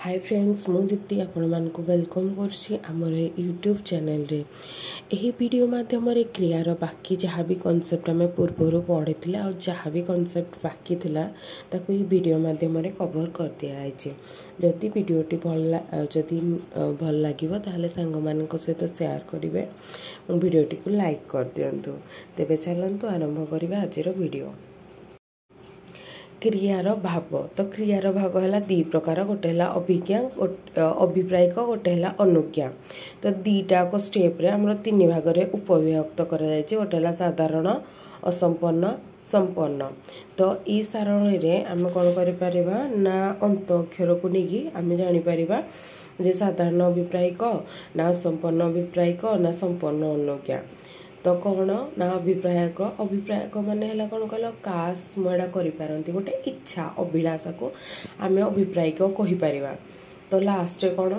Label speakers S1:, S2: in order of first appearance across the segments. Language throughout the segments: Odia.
S1: ହାଇ ଫ୍ରେଣ୍ଡସ୍, ମୁଁ ଦୀପ୍ତି ଆପଣମାନଙ୍କୁ welcome କରୁଛି ଆମର ୟୁଟ୍ୟୁବ୍ ଚ୍ୟାନେଲରେ। ଏହି ଭିଡ଼ିଓ ମାଧ୍ୟମରେ କ୍ରିୟାର ବାକି ଯାହା ବି କନସେପ୍ଟ ଆମେ ପୂର୍ବରୁ ପଢ଼ିଥିଲେ ଆଉ ଯାହା ବି କନସେପ୍ଟ ବାକି ଥିଲା, ତାକୁ ଏହି ଭିଡ଼ିଓ ମାଧ୍ୟମରେ କଭର୍ କରିଦିଆଯାଇଛି। ଯଦି ଭିଡ଼ିଓଟି ଭଲ ଯଦି ଭଲ ଲାଗିବ, ତାହେଲେ ସାଙ୍ଗମାନଙ୍କ ସହିତ ସେୟାର କରିବେ ଏବଂ ଭିଡ଼ିଓଟିକୁ ଲାଇକ୍ କରିଦିଅନ୍ତୁ। ତେବେ ଚାଲନ୍ତୁ ଆରମ୍ଭ କରିବା ଆଜିର ଭିଡ଼ିଓ। କ୍ରିୟାର ଭାବ। ତ କ୍ରିୟାର ଭାବ ହେଲା ଦୁଇ ପ୍ରକାର, ଗୋଟେ ହେଲା ଅଭିଜ୍ଞା ଅଭିପ୍ରାୟିକ, ଗୋଟେ ହେଲା ଅନୁଜ୍ଞା। ତ ଦୁଇଟାକ ଷ୍ଟେପ୍ରେ ଆମର ତିନି ଭାଗରେ ଉପବିଭକ୍ତ କରାଯାଇଛି। ଗୋଟେ ହେଲା ସାଧାରଣ, ଅସମ୍ପନ୍ନ, ସମ୍ପନ୍ନ। ତ ଏଇ ସାରଣୀରେ ଆମେ କ'ଣ କରିପାରିବା ନା ଅନ୍ତ ଅକ୍ଷରକୁ ନେଇକି ଆମେ ଜାଣିପାରିବା ଯେ ସାଧାରଣ ଅଭିପ୍ରାୟିକ ନା ଅସମ୍ପନ୍ନ ଅଭିପ୍ରାୟିକ ନା ସମ୍ପନ୍ନ ଅନୁଜ୍ଞା। ତ କ'ଣ ନା ଅଭିପ୍ରାୟକ। ଅଭିପ୍ରାୟକ ମାନେ ହେଲା କ'ଣ କହିଲ? କାଶ ମୁଁ ଏଇଟା କରିପାରନ୍ତି, ଗୋଟେ ଇଚ୍ଛା ଅଭିଳାଷାକୁ ଆମେ ଅଭିପ୍ରାୟିକ କହିପାରିବା। ତ ଲାଷ୍ଟରେ କ'ଣ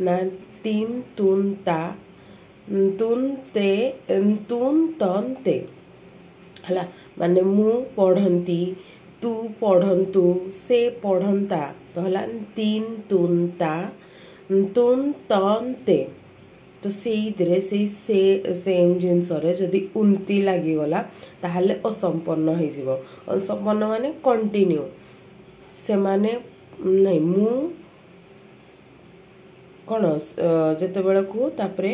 S1: ନା ତିନ୍ ତୁନ୍ ତା ତୁନ୍ ତେ ତୁନ୍ ତନ୍ ତେ ହେଲା, ମାନେ ମୁଁ ପଢ଼ନ୍ତି, ତୁ ପଢ଼ନ୍ତୁ, ସେ ପଢ଼ନ୍ତା। ତ ହେଲା ତିନ୍ ତୁନ୍ ତା ତୁନ୍ ତନ୍ ତେ। ତ ସେଇଥିରେ ସେଇ ସେ ସେମ୍ ଜିନିଷରେ ଯଦି ଉନ୍ତି ଲାଗିଗଲା, ତାହେଲେ ଅସମ୍ପନ୍ନ ହେଇଯିବ। ଅସମ୍ପନ୍ନ ମାନେ କଣ୍ଟିନ୍ୟୁ ସେମାନେ ନାଇଁ, ମୁଁ କ'ଣ ଯେତେବେଳକୁ ତାପରେ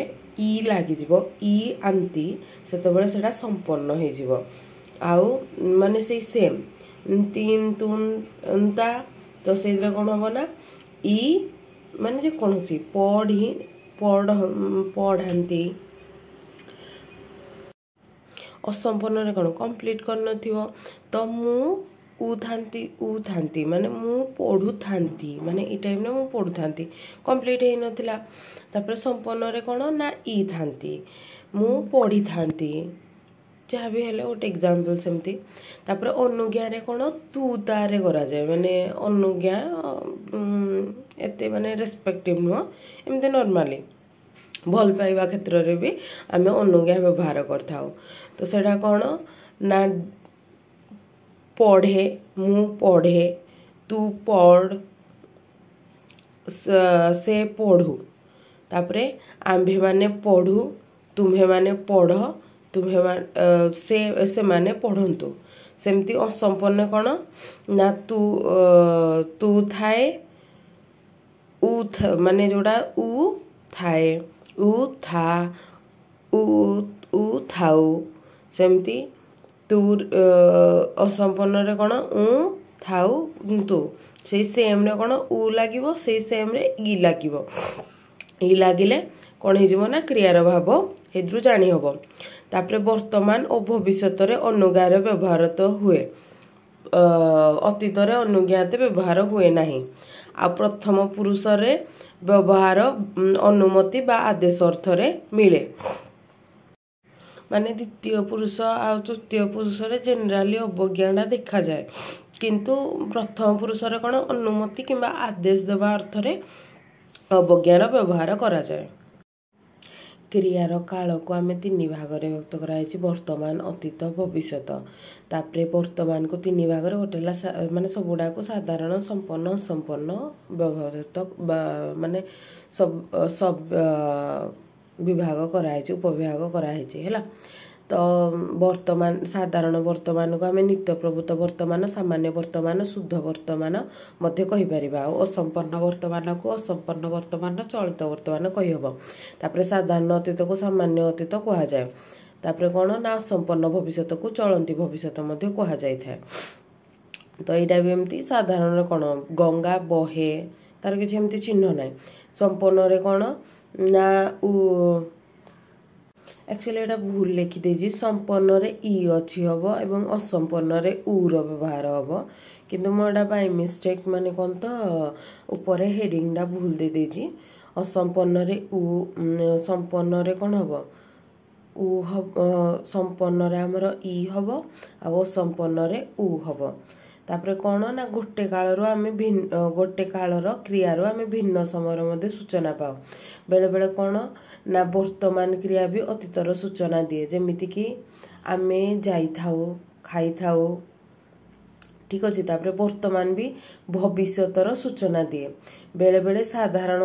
S1: ଇ ଲାଗିଯିବ, ଇ ଆନ୍ତି, ସେତେବେଳେ ସେଇଟା ସମ୍ପନ୍ନ ହେଇଯିବ। ଆଉ ମାନେ ସେଇ ସେମ୍ ତିନ୍ ତୁନ୍ ତା, ତ ସେଇଥିରେ କ'ଣ ହବ ନା ଇ, ମାନେ ଯେକୌଣସି ପଢ଼ି ପଢ଼ ପଢ଼ାନ୍ତି। ଅସମ୍ପନ୍ନରେ କ'ଣ କମ୍ପ୍ଲିଟ୍ କରିନଥିବ। ତ ମୁଁ ଉଥାନ୍ତି, ଉଥାନ୍ତି ମାନେ ମୁଁ ପଢ଼ୁଥାନ୍ତି, ମାନେ ଏଇ ଟାଇମ୍ରେ ମୁଁ ପଢ଼ୁଥାନ୍ତି, କମ୍ପ୍ଲିଟ୍ ହେଇନଥିଲା। ତାପରେ ସମ୍ପନ୍ନରେ କ'ଣ ନା ଇ ଥାନ୍ତି, ମୁଁ ପଢ଼ିଥାନ୍ତି। ଯାହା ବି ହେଲେ ଗୋଟେ ଏକ୍ଜାମ୍ପଲ୍ ସେମିତି। ତାପରେ ଅନୁଜ୍ଞାରେ କ'ଣ ତୁ ତାରେ କରାଯାଏ, ମାନେ ଅନୁଜ୍ଞା ଏତେ ମାନେ ରେସ୍ପେକ୍ଟିଭ୍ ନୁହଁ, ଏମିତି ନର୍ମାଲି ଭଲ ପାଇବା କ୍ଷେତ୍ରରେ ବି ଆମେ ଅନୁଜ୍ଞା ବ୍ୟବହାର କରିଥାଉ। ତ ସେଇଟା କ'ଣ ନା ପଢ଼େ, ମୁଁ ପଢ଼େ, ତୁ ପଢ଼, ସେ ପଢ଼ୁ। ତାପରେ ଆମ୍ଭେମାନେ ପଢ଼ୁ, ତୁମ୍ଭେମାନେ ପଢ଼, ତୁମ୍ଭେ ସେ ସେମାନେ ପଢ଼ନ୍ତୁ। ସେମିତି ଅସମ୍ପନ୍ନ କ'ଣ ନା ତୁ ତୁ ଥାଏ, ଉ ମାନେ ଯେଉଁଟା ଉ ଥାଏ, ଉ ଥା, ଉ ଉ ଥାଉ। ସେମିତି ତୁ ଅସମ୍ପନ୍ନରେ କ'ଣ ଉ ଥାଉ ତୁ, ସେଇ ସେମ୍ରେ କ'ଣ ଉ ଲାଗିବ, ସେଇ ସେମ୍ରେ ଇ ଲାଗିବ। ଇ ଲାଗିଲେ କ'ଣ ହେଇଯିବ ନା କ୍ରିୟାର ଭାବ ସେଇଥିରୁ ଜାଣିହେବ। ତାପରେ ବର୍ତ୍ତମାନ ଓ ଭବିଷ୍ୟତରେ ଅନୁଜ୍ଞାର ବ୍ୟବହାର ତ ହୁଏ, ଅତୀତରେ ଅନୁଜ୍ଞା ଏତେ ବ୍ୟବହାର ହୁଏ ନାହିଁ। ଆଉ ପ୍ରଥମ ପୁରୁଷରେ ବ୍ୟବହାର ଅନୁମତି ବା ଆଦେଶ ଅର୍ଥରେ ମିଳେ। ମାନେ ଦ୍ୱିତୀୟ ପୁରୁଷ ଆଉ ତୃତୀୟ ପୁରୁଷରେ ଜେନେରାଲି ଅବଜ୍ଞାଟା ଦେଖାଯାଏ, କିନ୍ତୁ ପ୍ରଥମ ପୁରୁଷରେ କ'ଣ ଅନୁମତି କିମ୍ବା ଆଦେଶ ଦେବା ଅର୍ଥରେ ଅବଜ୍ଞାର ବ୍ୟବହାର କରାଯାଏ। କ୍ରିୟାର କାଳକୁ ଆମେ ତିନି ଭାଗରେ ବିଭକ୍ତ କରାଯାଇଛି, ବର୍ତ୍ତମାନ, ଅତୀତ, ଭବିଷ୍ୟତ। ତାପରେ ବର୍ତ୍ତମାନକୁ ତିନି ଭାଗରେ, ଗୋଟେ ହେଲା ମାନେ ସବୁଗୁଡ଼ାକୁ ସାଧାରଣ, ସମ୍ପନ୍ନ, ଅସମ୍ପନ୍ନ ବ୍ୟବହୃତ ବା ମାନେ ସବୁ ସବ ବିଭାଗ କରାହେଇଛି, ଉପବିଭାଗ କରାହେଇଛି ହେଲା। ତ ବର୍ତ୍ତମାନ, ସାଧାରଣ ବର୍ତ୍ତମାନକୁ ଆମେ ନିତ୍ୟ ପ୍ରଭୂତ ବର୍ତ୍ତମାନ, ସାମାନ୍ୟ ବର୍ତ୍ତମାନ, ଶୁଦ୍ଧ ବର୍ତ୍ତମାନ ମଧ୍ୟ କହିପାରିବା। ଆଉ ଅସମ୍ପନ୍ନ ବର୍ତ୍ତମାନକୁ ଅସମ୍ପନ୍ନ ବର୍ତ୍ତମାନ, ଚଳିତ ବର୍ତ୍ତମାନ କହିହେବ। ତାପରେ ସାଧାରଣ ଅତୀତକୁ ସାମାନ୍ୟ ଅତୀତ କୁହାଯାଏ। ତାପରେ କ'ଣ ନା ଅସମ୍ପନ୍ନ ଭବିଷ୍ୟତକୁ ଚଳନ୍ତି ଭବିଷ୍ୟତ ମଧ୍ୟ କୁହାଯାଇଥାଏ। ତ ଏଇଟା ବି ଏମିତି ସାଧାରଣ କ'ଣ ଗଙ୍ଗା ବହେ, ତାର କିଛି ଏମିତି ଚିହ୍ନ ନାହିଁ। ସମ୍ପନ୍ନରେ କ'ଣ ନା ଉ ଆକ୍ଚୁଆଲି ଏଇଟା ଭୁଲ ଲେଖିଦେଇଛି, ସମ୍ପନ୍ନରେ ଇ ଅଛି ହେବ ଏବଂ ଅସମ୍ପନ୍ନରେ ଉର ବ୍ୟବହାର ହେବ, କିନ୍ତୁ ମୁଁ ଏଇଟା ବାଇ ମିଷ୍ଟେକ୍ ମାନେ କ'ଣ ତ ଉପରେ ହେଡ଼ିଂଟା ଭୁଲ ଦେଇଦେଇଛି। ଅସମ୍ପନ୍ନରେ ଉ, ସମ୍ପନ୍ନରେ କ'ଣ ହେବ? ଉ ହବ। ସମ୍ପନ୍ନରେ ଆମର ଇ ହବ ଆଉ ଅସମ୍ପନ୍ନରେ ଉ ହବ। ତାପରେ କ'ଣ ନା ଗୋଟେ କାଳରୁ ଆମେ ଭିନ୍ନ, ଗୋଟେ କାଳର କ୍ରିୟାରୁ ଆମେ ଭିନ୍ନ ସମୟରେ ମଧ୍ୟ ସୂଚନା ପାଉ। ବେଳେବେଳେ କ'ଣ ନା ବର୍ତ୍ତମାନ କ୍ରିୟା ବି ଅତୀତର ସୂଚନା ଦିଏ, ଯେମିତିକି ଆମେ ଯାଇଥାଉ, ଖାଇଥାଉ। ଠିକ୍ ଅଛି। ତାପରେ ବର୍ତ୍ତମାନ ବି ଭବିଷ୍ୟତର ସୂଚନା ଦିଏ। ବେଳେବେଳେ ସାଧାରଣ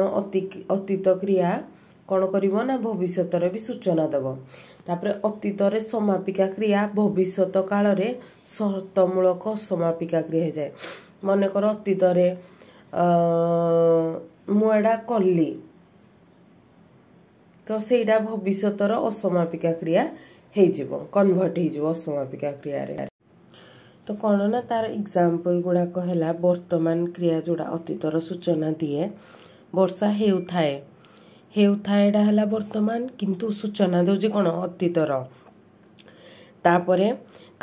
S1: ଅତୀତ କ୍ରିୟା କ'ଣ କରିବ ନା ଭବିଷ୍ୟତରେ ବି ସୂଚନା ଦେବ। ତାପରେ ଅତୀତରେ ସମାପିକା କ୍ରିୟା ଭବିଷ୍ୟତ କାଳରେ ସର୍ତ୍ତମୂଳକ ଅସମାପିକା କ୍ରିୟା ହେଇଯାଏ। ମନେକର ଅତୀତରେ ମୁଁ ଏଇଟା କଲି, ତ ସେଇଟା ଭବିଷ୍ୟତର ଅସମାପିକା କ୍ରିୟା ହେଇଯିବ, କନଭର୍ଟ ହେଇଯିବ ଅସମାପିକା କ୍ରିୟାରେ। ତ କ'ଣ ନା ତାର ଏକ୍ଜାମ୍ପଲ୍ ଗୁଡ଼ାକ ହେଲା ବର୍ତ୍ତମାନ କ୍ରିୟା ଯେଉଁଟା ଅତୀତର ସୂଚନା ଦିଏ। ବର୍ଷା ହେଉଥାଏ, ହେଉଥାଏ ଏଇଟା ହେଲା ବର୍ତ୍ତମାନ, କିନ୍ତୁ ସୂଚନା ଦେଉଛି କ'ଣ ଅତୀତର। ତାପରେ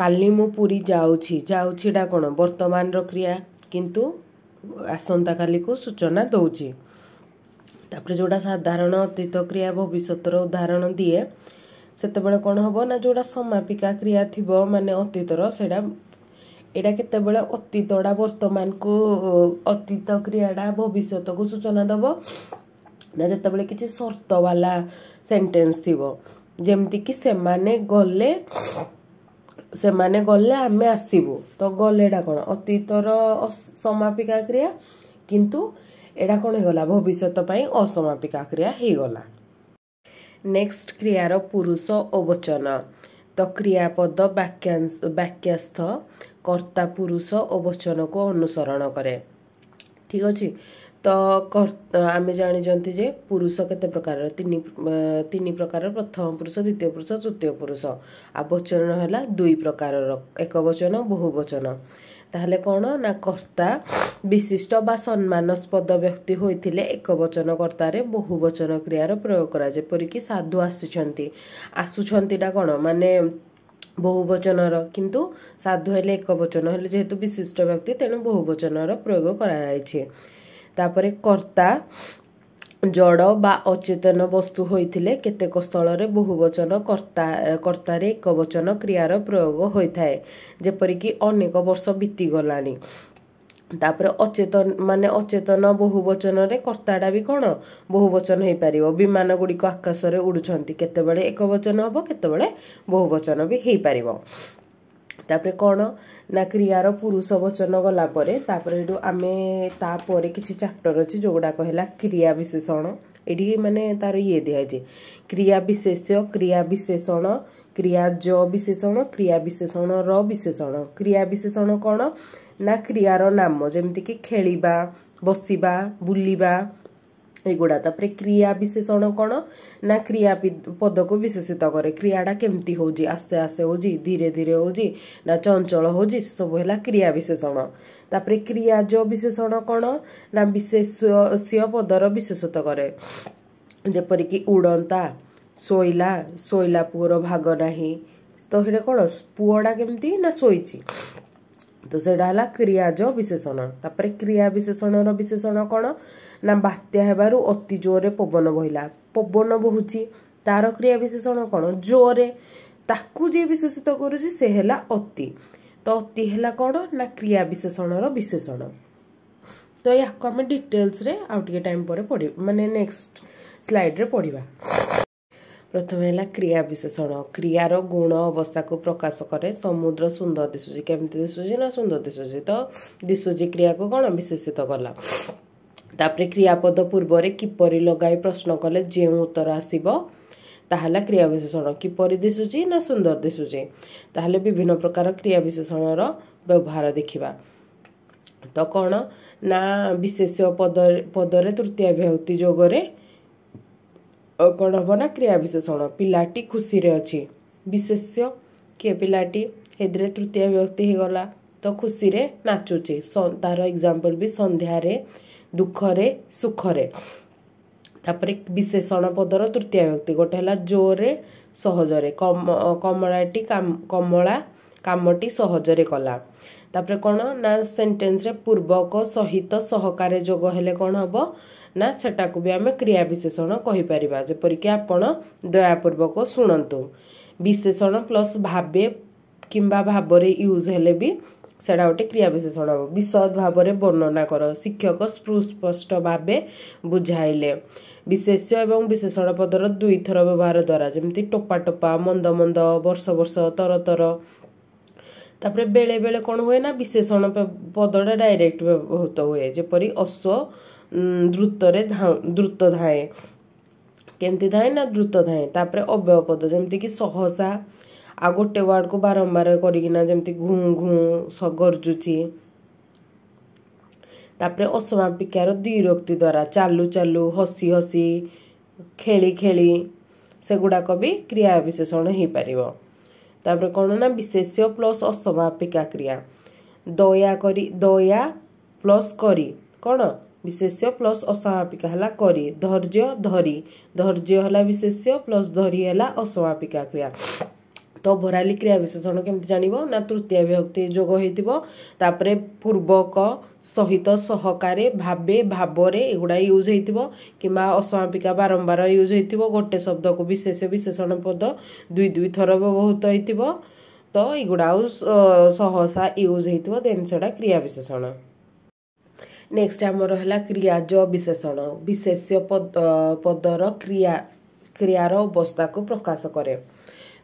S1: କାଲି ମୁଁ ପୁରୀ ଯାଉଛି, ଯାଉଛିଟା କ'ଣ ବର୍ତ୍ତମାନର କ୍ରିୟା, କିନ୍ତୁ ଆସନ୍ତାକାଲିକୁ ସୂଚନା ଦେଉଛି। ତାପରେ ଯେଉଁଟା ସାଧାରଣ ଅତୀତ କ୍ରିୟା ଭବିଷ୍ୟତର ଉଦାହରଣ ଦିଏ, ସେତେବେଳେ କ'ଣ ହେବ ନା ଯେଉଁଟା ସମାପିକା କ୍ରିୟା ଥିବ ମାନେ ଅତୀତର, ସେଇଟା ଏଇଟା କେତେବେଳେ ଅତୀତଟା ବର୍ତ୍ତମାନକୁ, ଅତୀତ କ୍ରିୟାଟା ଭବିଷ୍ୟତକୁ ସୂଚନା ଦେବ ନା ଯେତେବେଳେ କିଛି ସର୍ତ୍ତ ବାଲା ସେଣ୍ଟେନ୍ସ ଥିବ, ଯେମିତିକି ସେମାନେ ଗଲେ, ସେମାନେ ଗଲେ ଆମେ ଆସିବୁ। ତ ଗଲେଟା କ'ଣ ଅତୀତର ସମାପିକା କ୍ରିୟା, କିନ୍ତୁ ଏଇଟା କ'ଣ ହେଇଗଲା ଭବିଷ୍ୟତ ପାଇଁ ଅସମାପିକା କ୍ରିୟା ହେଇଗଲା। ନେକ୍ସଟ କ୍ରିୟାର ପୁରୁଷ ଓ ବଚନ। ତ କ୍ରିୟାପଦ ବାକ୍ୟାସ୍ଥ କର୍ତ୍ତା ପୁରୁଷ ଓ ବଚନକୁ ଅନୁସରଣ କରେ। ଠିକ୍ ଅଛି। ତ ଆମେ ଜାଣିଛନ୍ତି ଯେ ପୁରୁଷ କେତେ ପ୍ରକାରର, ତିନି ପ୍ରକାରର, ପ୍ରଥମ ପୁରୁଷ, ଦ୍ୱିତୀୟ ପୁରୁଷ, ତୃତୀୟ ପୁରୁଷ। ଆଉ ବଚନ ହେଲା ଦୁଇ ପ୍ରକାରର, ଏକ ବଚନ, ବହୁ ବଚନ। ତାହେଲେ କ'ଣ ନା କର୍ତ୍ତା ବିଶିଷ୍ଟ ବା ସମ୍ମାନସ୍ପଦ ବ୍ୟକ୍ତି ହୋଇଥିଲେ ଏକ ବଚନ କର୍ତ୍ତାରେ ବହୁ ବଚନ କ୍ରିୟାର ପ୍ରୟୋଗ କରାଯାଏ। ଯେପରିକି ସାଧୁ ଆସିଛନ୍ତି, ଆସୁଛନ୍ତିଟା କ'ଣ ମାନେ ବହୁ ବଚନର, କିନ୍ତୁ ସାଧୁ ହେଲେ ଏକ ବଚନ ହେଲେ ଯେହେତୁ ବିଶିଷ୍ଟ ବ୍ୟକ୍ତି ତେଣୁ ବହୁ ବଚନର ପ୍ରୟୋଗ କରାଯାଇଛି। ତାପରେ କର୍ତ୍ତା ଜଡ଼ ବା ଅଚେତନ ବସ୍ତୁ ହୋଇଥିଲେ କେତେକ ସ୍ଥଳରେ ବହୁ ବଚନ କର୍ତ୍ତାରେ ଏକ ବଚନ କ୍ରିୟାର ପ୍ରୟୋଗ ହୋଇଥାଏ, ଯେପରିକି ଅନେକ ବର୍ଷ ବିତିଗଲାଣି। ତାପରେ ଅଚେତନ ମାନେ ଅଚେତନ ବହୁ ବଚନରେ କର୍ତ୍ତାଟା ବି କ'ଣ ବହୁ ବଚନ ହେଇପାରିବ। ବିମାନ ଗୁଡ଼ିକ ଆକାଶରେ ଉଡ଼ୁଛନ୍ତି, କେତେବେଳେ ଏକ ବଚନ ହେବ, କେତେବେଳେ ବହୁ ବଚନ ବି ହେଇପାରିବ। ତାପରେ କ'ଣ ନା କ୍ରିୟାର ପୁରୁଷ ବଚନ ଗଲା ପରେ ତାପରେ ଏଠୁ ଆମେ ତାପରେ କିଛି ଚାପ୍ଟର ଅଛି ଯେଉଁଗୁଡ଼ାକ ହେଲା କ୍ରିୟା ବିଶେଷଣ। ଏଠି ମାନେ ତାର ଇଏ ଦିଆଯାଇଛି, କ୍ରିୟା ବିଶେଷ୍ୟ, କ୍ରିୟା ବିଶେଷଣ, କ୍ରିୟାଜ ବିଶେଷଣ, କ୍ରିୟା ବିଶେଷଣର ବିଶେଷଣ। କ୍ରିୟା ବିଶେଷଣ କ'ଣ ନା କ୍ରିୟାର ନାମ, ଯେମିତିକି ଖେଳିବା, ବସିବା, ବୁଲିବା, ଏଗୁଡ଼ା। ତାପରେ କ୍ରିୟା ବିଶେଷଣ କ'ଣ ନା କ୍ରିୟା ପଦକୁ ବିଶେଷିତ କରେ। କ୍ରିୟାଟା କେମିତି ହେଉଛି, ଆସ୍ତେ ଆସ୍ତେ ହେଉଛି, ଧୀରେ ଧୀରେ ହେଉଛି ନା ଚଞ୍ଚଳ ହେଉଛି, ସେସବୁ ହେଲା କ୍ରିୟା ବିଶେଷଣ। ତାପରେ କ୍ରିୟାଜ ବିଶେଷଣ କ'ଣ ନା ବିଶେଷ୍ୟ ପଦର ବିଶେଷତ କରେ, ଯେପରିକି ଉଡ଼ନ୍ତା, ଶୋଇଲା, ଶୋଇଲା ପୁଅର ଭାଗ ନାହିଁ। ତ ସେଇଟା କ'ଣ ପୁଅଟା କେମିତି ନା ଶୋଇଛି, ତ ସେଇଟା ହେଲା କ୍ରିୟାଜ ବିଶେଷଣ। ତାପରେ କ୍ରିୟା ବିଶେଷଣର ବିଶେଷଣ କ'ଣ ନା ବାତ୍ୟା ହେବାରୁ ଅତି ଜୋରରେ ପବନ ବହିଲା, ପବନ ବହୁଛି, ତାର କ୍ରିୟା ବିଶେଷଣ କ'ଣ ଜୋରେ, ତାକୁ ଯିଏ ବିଶେଷିତ କରୁଛି ସେ ହେଲା ଅତି। ତ ଅତି ହେଲା କ'ଣ ନା କ୍ରିୟା ବିଶେଷଣର ବିଶେଷଣ। ତ ୟାକୁ ଆମେ ଡିଟେଲ୍ସରେ ଆଉ ଟିକେ ଟାଇମ୍ ପରେ ପଢ଼ିବା, ମାନେ ନେକ୍ସଟ ସ୍ଲାଇଡ଼ରେ ପଢ଼ିବା। ପ୍ରଥମେ ହେଲା କ୍ରିୟା ବିଶେଷଣ। କ୍ରିୟାର ଗୁଣ ଅବସ୍ଥାକୁ ପ୍ରକାଶ କରେ। ସମୁଦ୍ର ସୁନ୍ଦର ଦିଶୁଛି, କେମିତି ଦିଶୁଛି ନା ସୁନ୍ଦର ଦିଶୁଛି, ତ ଦିଶୁଛି କ୍ରିୟାକୁ କ'ଣ ବିଶେଷିତ କଲା। ତାପରେ କ୍ରିୟାପଦ ପୂର୍ବରେ କିପରି ଲଗାଇ ପ୍ରଶ୍ନ କଲେ ଯେଉଁ ଉତ୍ତର ଆସିବ ତାହେଲେ କ୍ରିୟା ବିଶେଷଣ। କିପରି ଦିଶୁଛି ନା ସୁନ୍ଦର ଦିଶୁଛି। ତାହେଲେ ବିଭିନ୍ନ ପ୍ରକାର କ୍ରିୟା ବିଶେଷଣର ବ୍ୟବହାର ଦେଖିବା। ତ କ'ଣ ନା ବିଶେଷ୍ୟ ପଦରେ ତୃତୀୟ ବିଭକ୍ତି ଯୋଗରେ କ'ଣ ହେବ ନା କ୍ରିୟା ବିଶେଷଣ। ପିଲାଟି ଖୁସିରେ ଅଛି, ବିଶେଷ୍ୟ କିଏ ପିଲାଟି, ସେଥିରେ ତୃତୀୟ ବିଭକ୍ତି ହେଇଗଲା, ତ ଖୁସିରେ ନାଚୁଛି। ତାର ଏକ୍ଜାମ୍ପଲ୍ ବି ସନ୍ଧ୍ୟାରେ, ଦୁଃଖରେ, ସୁଖରେ। ତାପରେ ବିଶେଷଣ ପଦର ତୃତୀୟ ବିଭକ୍ତି, ଗୋଟେ ହେଲା ଜୋରରେ, ସହଜରେ। କମଳାଟି କମଳା କାମଟି ସହଜରେ କଲା। ତାପରେ କ'ଣ ନା ସେଣ୍ଟେନ୍ସରେ ପୂର୍ବକ ସହିତ ସହକାରେ ଯୋଗ ହେଲେ କ'ଣ ହେବ ନା ସେଟାକୁ ବି ଆମେ କ୍ରିୟା ବିଶେଷଣ କହିପାରିବା। ଯେପରିକି ଆପଣ ଦୟାପୂର୍ବକ ଶୁଣନ୍ତୁ, ବିଶେଷଣ ପ୍ଲସ୍ ଭାବେ କିମ୍ବା ଭାବରେ ୟୁଜ୍ ହେଲେ ବି ସେଟା ଗୋଟେ କ୍ରିୟା ବିଶେଷଣ ହେବ। ବିଶଦ ଭାବରେ ବର୍ଣ୍ଣନା କର, ଶିକ୍ଷକ ସୁସ୍ପଷ୍ଟ ଭାବେ ବୁଝାଇଲେ। ବିଶେଷ୍ୟ ଏବଂ ବିଶେଷଣ ପଦର ଦୁଇଥର ବ୍ୟବହାର ଦ୍ୱାରା, ଯେମିତି ଟୋପା ଟୋପା, ମନ୍ଦ ମନ୍ଦ, ବର୍ଷ ବର୍ଷ, ତର ତର। ତାପରେ ବେଳେ ବେଳେ କ'ଣ ହୁଏ ନା ବିଶେଷଣ ପଦଟା ଡାଇରେକ୍ଟ ବ୍ୟବହୃତ ହୁଏ, ଯେପରି ଅଶ୍ୱ ଦ୍ରୁତରେ ଦ୍ରୁତ ଧାଏଁ। କେମିତି ଧାଏଁ ନା ଦ୍ରୁତ ଧାଏଁ। ତାପରେ ଅବ୍ୟୟ ପଦ, ଯେମିତିକି ସହସା, ଆଉ ଗୋଟେ ୱାର୍ଡ଼କୁ ବାରମ୍ବାର କରିକିନା, ଯେମିତି ଘୁଁ ଘୁଁ ଗର୍ଜୁଛି। ତାପରେ ଅସମାପିକାର ଦ୍ୱିରୋକ୍ତି ଦ୍ୱାରା, ଚାଲୁ ଚାଲୁ, ହସି ହସି, ଖେଳି ଖେଳି, ସେଗୁଡ଼ାକ ବି କ୍ରିୟା ବିଶେଷଣ ହେଇପାରିବ। ତାପରେ କ'ଣ ନା ବିଶେଷ୍ୟ ପ୍ଲସ୍ ଅସମାପିକା କ୍ରିୟା, ଦୟା କରି, ଦୟା ପ୍ଲସ୍ କରି, କ'ଣ ବିଶେଷ୍ୟ ପ୍ଲସ୍ ଅସମାପିକା ହେଲା କରି। ଧୈର୍ଯ୍ୟ ଧରି, ଧୈର୍ଯ୍ୟ ହେଲା ବିଶେଷ୍ୟ ପ୍ଲସ୍ ଧରି ହେଲା ଅସମାପିକା କ୍ରିୟା। ତ ଓଭରାଲି କ୍ରିୟା ବିଶେଷଣ କେମିତି ଜାଣିବ ନା ତୃତୀୟ ବିଭକ୍ତି ଯୋଗ ହେଇଥିବ, ତାପରେ ପୂର୍ବକ ସହିତ ସହକାରେ, ଭାବେ, ଭାବରେ ଏଗୁଡ଼ା ୟୁଜ୍ ହେଇଥିବ, କିମ୍ବା ଅସମାପିକା ବାରମ୍ବାର ୟୁଜ୍ ହେଇଥିବ, ଗୋଟେ ଶବ୍ଦକୁ ବିଶେଷ୍ୟ ବିଶେଷଣ ପଦ ଦୁଇ ଦୁଇ ଥର ବ୍ୟବହୃତ ହେଇଥିବ, ତ ଏଗୁଡ଼ା ଆଉ ସହସା ୟୁଜ୍ ହେଇଥିବ, ଦେନ୍ ସେଟା କ୍ରିୟା ବିଶେଷଣ। ନେକ୍ସଟ ଆମର ହେଲା କ୍ରିୟାଜ ବିଶେଷଣ। ବିଶେଷ୍ୟ ପଦର କ୍ରିୟାର ଅବସ୍ଥାକୁ ପ୍ରକାଶ କରେ।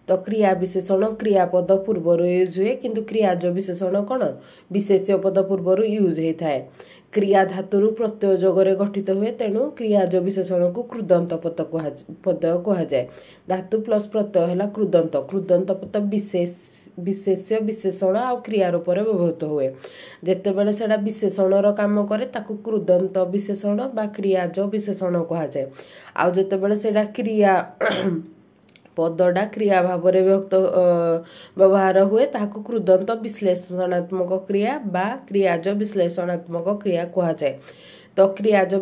S1: ତ କ୍ରିୟା ବିଶେଷଣ କ୍ରିୟାପଦ ପୂର୍ବରୁ ୟୁଜ୍ ହୁଏ, କିନ୍ତୁ କ୍ରିୟାଜ ବିଶେଷଣ କ'ଣ ବିଶେଷ୍ୟ ପଦ ପୂର୍ବରୁ ୟୁଜ୍ ହେଇଥାଏ। କ୍ରିୟା ଧାତୁରୁ ପ୍ରତ୍ୟୟ ଯୋଗରେ ଗଠିତ ହୁଏ, ତେଣୁ କ୍ରିୟାଜ ବିଶେଷଣକୁ କୃଦନ୍ତ ପଦ କୁହାଯାଏ। ଧାତୁ ପ୍ଲସ୍ ପ୍ରତ୍ୟୟ ହେଲା କୃଦନ୍ତ। କୃଦନ୍ତ ପଦ ବିଶେଷ୍ୟ ବିଶେଷଣ ଆଉ କ୍ରିୟା ରୂପରେ ବ୍ୟବହୃତ ହୁଏ। ଯେତେବେଳେ ସେଇଟା ବିଶେଷଣର କାମ କରେ ତାକୁ କୃଦନ୍ତ ବିଶେଷଣ ବା କ୍ରିୟାଜ ବିଶେଷଣ କୁହାଯାଏ। ଆଉ ଯେତେବେଳେ ସେଇଟା କ୍ରିୟା ପଦଟା କ୍ରିୟା ଭାବରେ ବ୍ୟବହାର ହୁଏ ତାହାକୁ କୃଦନ୍ତ ବିଶ୍ଳେଷଣାତ୍ମକ କ୍ରିୟା ବା କ୍ରିୟାଜ ବିଶ୍ଳେଷଣାତ୍ମକ କ୍ରିୟା କୁହାଯାଏ। ତ କ୍ରିୟାଜ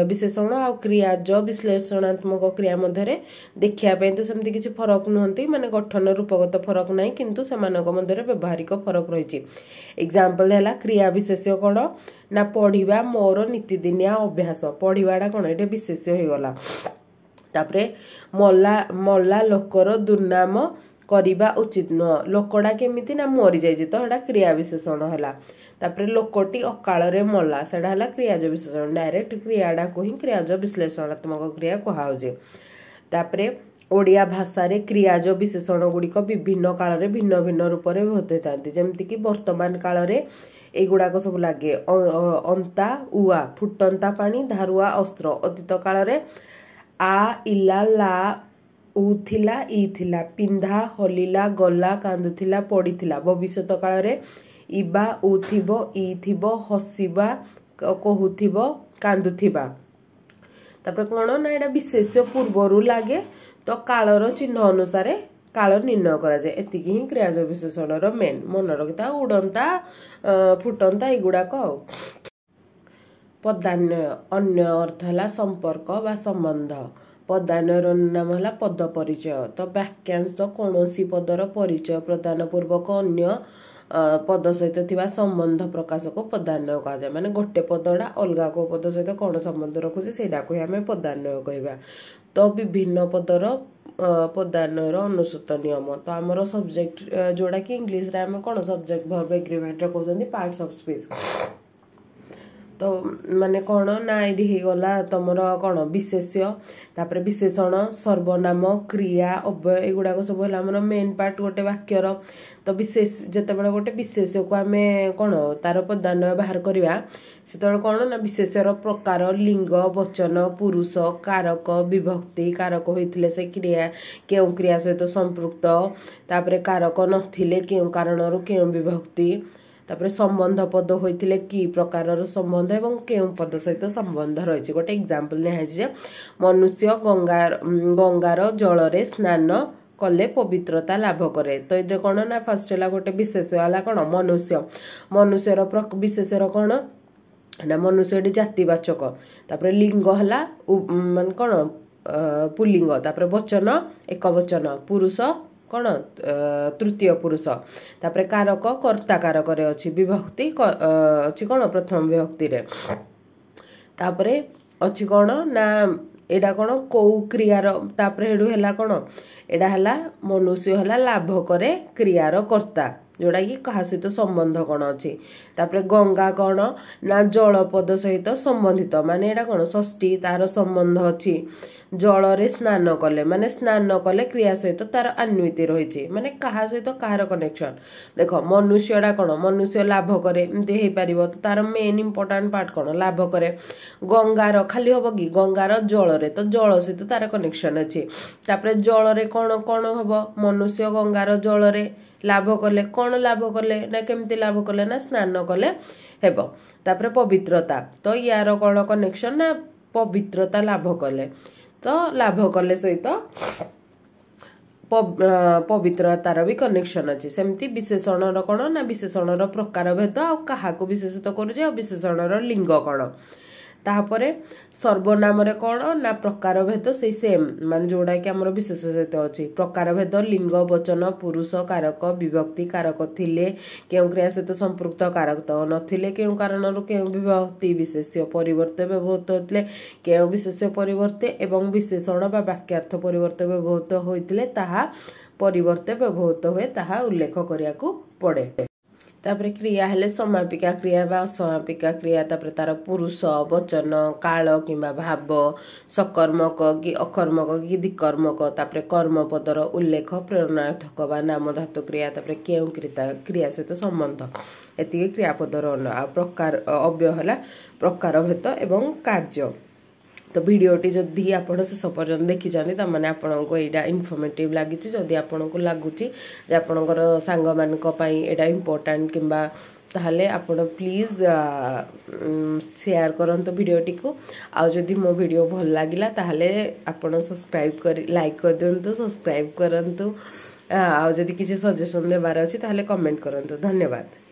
S1: ବିଶେଷଣ ଆଉ କ୍ରିୟାଜ ବିଶ୍ଳେଷଣାତ୍ମକ କ୍ରିୟା ମଧ୍ୟରେ ଦେଖିବା ପାଇଁ ତ ସେମିତି କିଛି ଫରକ ନୁହନ୍ତି, ମାନେ ଗଠନ ରୂପଗତ ଫରକ ନାହିଁ, କିନ୍ତୁ ସେମାନଙ୍କ ମଧ୍ୟରେ ବ୍ୟବହାରିକ ଫରକ ରହିଛି। ଏକ୍ଜାମ୍ପଲ ହେଲା କ୍ରିୟା ବିଶେଷ୍ୟ କ'ଣ ନା ପଢ଼ିବା ମୋର ନିତିଦିନିଆ ଅଭ୍ୟାସ। ପଢ଼ିବାଟା କ'ଣ ଏଇଟା ବିଶେଷ୍ୟ ହେଇଗଲା। ତାପରେ ମଲା ଲୋକର ଦୁର୍ନାମ କରିବା ଉଚିତ ନୁହଁ। ଲୋକଟା କେମିତି ନା ମରିଯାଇଛି, ତ ସେଟା କ୍ରିୟା ବିଶେଷଣ ହେଲା। ତାପରେ ଲୋକଟି ଅକାଳରେ ମଲା, ସେଟା ହେଲା କ୍ରିୟାଜ ବିଶେଷଣ। ଡାଇରେକ୍ଟ କ୍ରିୟାଟାକୁ ହିଁ କ୍ରିୟାଜ ବିଶ୍ଳେଷଣାତ୍ମକ କ୍ରିୟା କୁହାହଉଛି। ତାପରେ ଓଡ଼ିଆ ଭାଷାରେ କ୍ରିୟାଜ ବିଶେଷଣ ଗୁଡ଼ିକ ବିଭିନ୍ନ କାଳରେ ଭିନ୍ନ ଭିନ୍ନ ରୂପରେ ବ୍ୟବହୃତ ହେଇଥାନ୍ତି। ଯେମିତିକି ବର୍ତ୍ତମାନ କାଳରେ ଏଇଗୁଡ଼ାକ ସବୁ ଲାଗେ ଅନ୍ତା ଉଆ, ଫୁଟନ୍ତା ପାଣି, ଧାରୁଆ ଅସ୍ତ୍ର। ଅତୀତ କାଳରେ ଆ, ଇଲା, ଲା, ଉ ଥିଲା, ଇ ଥିଲା, ପିନ୍ଧା, ହଲିଲା, ଗଲା, କାନ୍ଦୁଥିଲା, ପଡ଼ିଥିଲା। ଭବିଷ୍ୟତ କାଳରେ ଇବା, ଉ ଥିବ, ଇ ଥିବ, ହସିବା, କହୁଥିବ, କାନ୍ଦୁଥିବା। ତାପରେ କ'ଣ ନା ଏଇଟା ବିଶେଷ୍ୟ ପୂର୍ବରୁ ଲାଗେ, ତ କାଳର ଚିହ୍ନ ଅନୁସାରେ କାଳ ନିର୍ଣ୍ଣୟ କରାଯାଏ। ଏତିକି ହିଁ କ୍ରିୟାଜ ବିଶେଷଣର ମେନ୍ ମନେ ରଖିଥା, ଉଡ଼ନ୍ତା, ଫୁଟନ୍ତା ଏଗୁଡ଼ାକ। ଆଉ ପଦାନ୍ୱୟ, ଅନ୍ୟ ଅର୍ଥ ହେଲା ସମ୍ପର୍କ ବା ସମ୍ବନ୍ଧ। ପଦାନ୍ୱୟର ନାମ ହେଲା ପଦ ପରିଚୟ। ତ ବାକ୍ୟାଂଶ କୌଣସି ପଦର ପରିଚୟ ପ୍ରଦାନ ପୂର୍ବକ ଅନ୍ୟ ପଦ ସହିତ ଥିବା ସମ୍ବନ୍ଧ ପ୍ରକାଶକୁ ପଦାନ୍ୱୟ କୁହାଯାଏ। ମାନେ ଗୋଟେ ପଦଟା ଅଲଗା କେଉଁ ପଦ ସହିତ କ'ଣ ସମ୍ବନ୍ଧ ରଖୁଛି ସେଇଟାକୁ ହିଁ ଆମେ ପଦାନ୍ୱୟ କହିବା। ତ ବିଭିନ୍ନ ପଦର ପଦାନ୍ୱୟର ଅନୁସୃତ ନିୟମ। ତ ଆମର ସବଜେକ୍ଟ ଯୋଉଟାକି ଇଂଲିଶରେ ଆମେ କ'ଣ ସବଜେକ୍ଟ ଭର୍ବ ଏଗ୍ରିମେଣ୍ଟରେ କହୁଛନ୍ତି ପାର୍ଟସ ଅଫ୍ ସ୍ପିଚ୍। ତ ମାନେ କ'ଣ ନା ଏଇଠି ହେଇଗଲା ତମର କ'ଣ ବିଶେଷ୍ୟ, ତାପରେ ବିଶେଷଣ, ସର୍ବନାମ, କ୍ରିୟା, ଅବ୍ୟୟ, ଏଗୁଡ଼ାକ ସବୁ ହେଲା ଆମର ମେନ୍ ପାର୍ଟ ଗୋଟେ ବାକ୍ୟର। ତ ବିଶେଷ ଯେତେବେଳେ ଗୋଟେ ବିଶେଷ୍ୟକୁ ଆମେ କ'ଣ ତାର ପଦାନ୍ୱୟ ବାହାର କରିବା, ସେତେବେଳେ କ'ଣ ନା ବିଶେଷ୍ୟର ପ୍ରକାର, ଲିଙ୍ଗ, ବଚନ, ପୁରୁଷ, କାରକ, ବିଭକ୍ତି, କାରକ ହୋଇଥିଲେ ସେ କ୍ରିୟା କେଉଁ କ୍ରିୟା ସହିତ ସମ୍ପୃକ୍ତ, ତାପରେ କାରକ ନଥିଲେ କେଉଁ କାରଣରୁ କେଉଁ ବିଭକ୍ତି, ତାପରେ ସମ୍ବନ୍ଧ ପଦ ହୋଇଥିଲେ କି ପ୍ରକାରର ସମ୍ବନ୍ଧ ଏବଂ କେଉଁ ପଦ ସହିତ ସମ୍ବନ୍ଧ ରହିଛି। ଗୋଟେ ଏକ୍ଜାମ୍ପଲ ନିଆହେଇଛି ଯେ ମନୁଷ୍ୟ ଗଙ୍ଗାର ଜଳରେ ସ୍ନାନ କଲେ ପବିତ୍ରତା ଲାଭ କରେ। ତ ଏଥିରେ କ'ଣ ନା ଫାର୍ଷ୍ଟ ହେଲା ଗୋଟେ ବିଶେଷ ହେଲା କ'ଣ ମନୁଷ୍ୟ, ମନୁଷ୍ୟର ବିଶେଷର କ'ଣ ନା ମନୁଷ୍ୟ ଏଠି ଜାତିବାଚକ। ତାପରେ ଲିଙ୍ଗ ହେଲା ମାନେ କ'ଣ ପୁଲ୍ଲିଙ୍ଗ, ତାପରେ ବଚନ ଏକ ବଚନ, ପୁରୁଷ କ'ଣ ତୃତୀୟ ପୁରୁଷ, ତାପରେ କାରକ କର୍ତ୍ତା କାରକରେ ଅଛି, ବିଭକ୍ତି ଅଛି କ'ଣ ପ୍ରଥମ ବିଭକ୍ତିରେ। ତାପରେ ଅଛି କ'ଣ ନା ଏଇଟା କ'ଣ କୋଉ କ୍ରିୟାର, ତାପରେ ହେଠୁ ହେଲା କ'ଣ ଏଇଟା ହେଲା ମନୁଷ୍ୟ ହେଲା ଲାଭ କରେ କ୍ରିୟାର କର୍ତ୍ତା, ଯେଉଁଟାକି କାହା ସହିତ ସମ୍ବନ୍ଧ କ'ଣ ଅଛି। ତାପରେ ଗଙ୍ଗା କ'ଣ ନା ଜଳପଦ ସହିତ ସମ୍ବନ୍ଧିତ, ମାନେ ଏଇଟା କ'ଣ ଷଷ୍ଠୀ, ତାର ସମ୍ବନ୍ଧ ଅଛି। ଜଳରେ ସ୍ନାନ କଲେ, ମାନେ ସ୍ନାନ କଲେ କ୍ରିୟା ସହିତ ତାର ଆନ୍ୱିତି ରହିଛି, ମାନେ କାହା ସହିତ କାହାର କନେକ୍ସନ୍। ଦେଖ ମନୁଷ୍ୟଟା କ'ଣ, ମନୁଷ୍ୟ ଲାଭ କରେ, ଏମିତି ହେଇପାରିବ, ତ ତାର ମେନ୍ ଇମ୍ପୋର୍ଟାଣ୍ଟ ପାର୍ଟ କ'ଣ, ଲାଭ କରେ। ଗଙ୍ଗାର ଖାଲି ହବ କି, ଗଙ୍ଗାର ଜଳରେ, ତ ଜଳ ସହିତ ତାର କନେକ୍ସନ୍ ଅଛି। ତାପରେ ଜଳରେ କ'ଣ କ'ଣ ହବ, ମନୁଷ୍ୟ ଗଙ୍ଗାର ଜଳରେ ଲାଭ କଲେ, କ'ଣ ଲାଭ କଲେ ନା କେମିତି ଲାଭ କଲେ ନା ସ୍ନାନ କଲେ ହେବ। ତାପରେ ପବିତ୍ରତା, ତ ୟାର କ'ଣ କନେକ୍ସନ୍ ନା ପବିତ୍ରତା ଲାଭ କଲେ, ତ ଲାଭ କଲେ ସହିତ ପବିତ୍ରତାର ବି କନେକ୍ସନ୍ ଅଛି। ସେମିତି ବିଶେଷଣର କ'ଣ ନା ବିଶେଷଣର ପ୍ରକାର ଭେଦ ଆଉ କାହାକୁ ବିଶେଷିତ କରୁଛି, ଆଉ ବିଶେଷଣର ଲିଙ୍ଗ କ'ଣ। ତାପରେ ସର୍ବନାମରେ କ'ଣ ନା ପ୍ରକାର ଭେଦ ସେଇ ସେମ୍, ମାନେ ଯେଉଁଟାକି ଆମର ବିଶେଷ ସହିତ ଅଛି। ପ୍ରକାର ଭେଦ, ଲିଙ୍ଗ, ବଚନ, ପୁରୁଷ, କାରକ, ବିଭକ୍ତି, କାରକ ଥିଲେ କେଉଁ କ୍ରିୟା ସହିତ ସମ୍ପୃକ୍ତ, କାରକ ନଥିଲେ କେଉଁ କାରଣରୁ କେଉଁ ବିଭକ୍ତି, ବିଶେଷ୍ୟ ପରିବର୍ତ୍ତେ ବ୍ୟବହୃତ ହୋଇଥିଲେ କେଉଁ ବିଶେଷ୍ୟ ପରିବର୍ତ୍ତେ, ଏବଂ ବିଶେଷଣ ବା ବାକ୍ୟାର୍ଥ ପରିବର୍ତ୍ତେ ବ୍ୟବହୃତ ହୋଇଥିଲେ ତାହା ପରିବର୍ତ୍ତେ ବ୍ୟବହୃତ ହୁଏ, ତାହା ଉଲ୍ଲେଖ କରିବାକୁ ପଡ଼େ। ତାପରେ କ୍ରିୟା ହେଲେ ସମାପିକା କ୍ରିୟା ବା ଅସମାପିକା କ୍ରିୟା। ତାପରେ ତାର ପୁରୁଷ, ବଚନ, କାଳ କିମ୍ବା ଭାବ, ସକର୍ମକ କି ଅକର୍ମକ କି ଦ୍ୱିକର୍ମକ। ତାପରେ କର୍ମପଦର ଉଲ୍ଲେଖ, ପ୍ରେରଣାର୍ଥକ ବା ନାମଧାତୁ କ୍ରିୟା। ତାପରେ କେଉଁ କ୍ରିୟା ସହିତ ସମ୍ବନ୍ଧ, ଏତିକି କ୍ରିୟାପଦର ଆଉ ପ୍ରକାର ଅବ୍ୟୟ ହେଲା ପ୍ରକାର ଭେଦ ଏବଂ କାର୍ଯ୍ୟ। ତ ଭିଡ଼ିଓଟି ଯଦି ଆପଣ ଶେଷ ପର୍ଯ୍ୟନ୍ତ ଦେଖିଛନ୍ତି, ତାମାନେ ଆପଣଙ୍କୁ ଏଇଟା ଇନଫର୍ମେଟିଭ୍ ଲାଗିଛି। ଯଦି ଆପଣଙ୍କୁ ଲାଗୁଛି ଯେ ଆପଣଙ୍କର ସାଙ୍ଗମାନଙ୍କ ପାଇଁ ଏଇଟା ଇମ୍ପୋର୍ଟାଣ୍ଟ କିମ୍ବା, ତାହେଲେ ଆପଣ ପ୍ଲିଜ୍ ସେୟାର କରନ୍ତୁ ଭିଡ଼ିଓଟିକୁ। ଆଉ ଯଦି ମୋ ଭିଡ଼ିଓ ଭଲ ଲାଗିଲା, ତାହେଲେ ଆପଣ ସବସ୍କ୍ରାଇବ୍ କରି ଲାଇକ୍ କରିଦିଅନ୍ତୁ, ସବସ୍କ୍ରାଇବ୍ କରନ୍ତୁ। ଆଉ ଯଦି କିଛି ସଜେସନ୍ ଦେବାର ଅଛି, ତାହେଲେ କମେଣ୍ଟ କରନ୍ତୁ। ଧନ୍ୟବାଦ।